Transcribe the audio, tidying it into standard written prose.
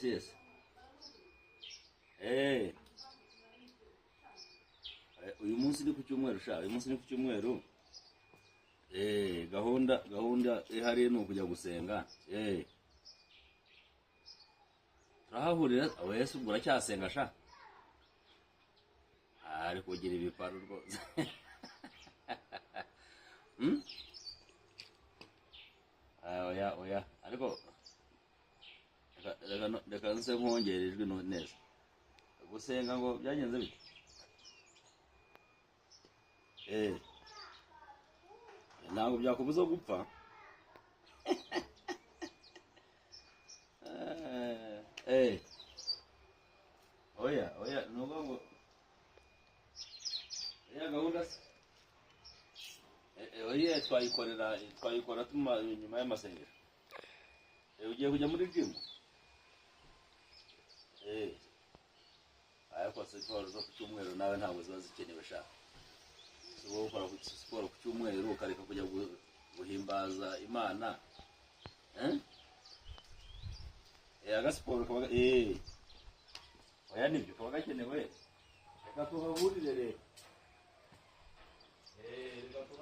Yes. Eh. Uyu munsi ni ku cyumweru sha, uyu munsi ni ku cyumweru. Gahunda ihari ni ukujya gusenga. Turahahurira, wese ubwo uracyasenga sha? Ari kugira ibiparu rwose. Hmm? Ah, oya oya, ariko reka nse nkongera ijwi neza. Gusenga ngo byagenze bite? Ntabwo byakubuza gupfa. Oya oya, ni ukuvuga ngo ya gahunda se, oya, twayikora tuma nyuma y'amasengesho. Ugiye kujya muri gym? Ariko siporo zo ku cyumweru nawe ntabwo ziba zikenewe sha. Si wowe ukora siporo ku cyumweru ukareka kujya guhimbaza Imana? Eh? Agasiporo kaba oya, nibyo kaba gakenewe. Reka tuhahurire rero. Reka.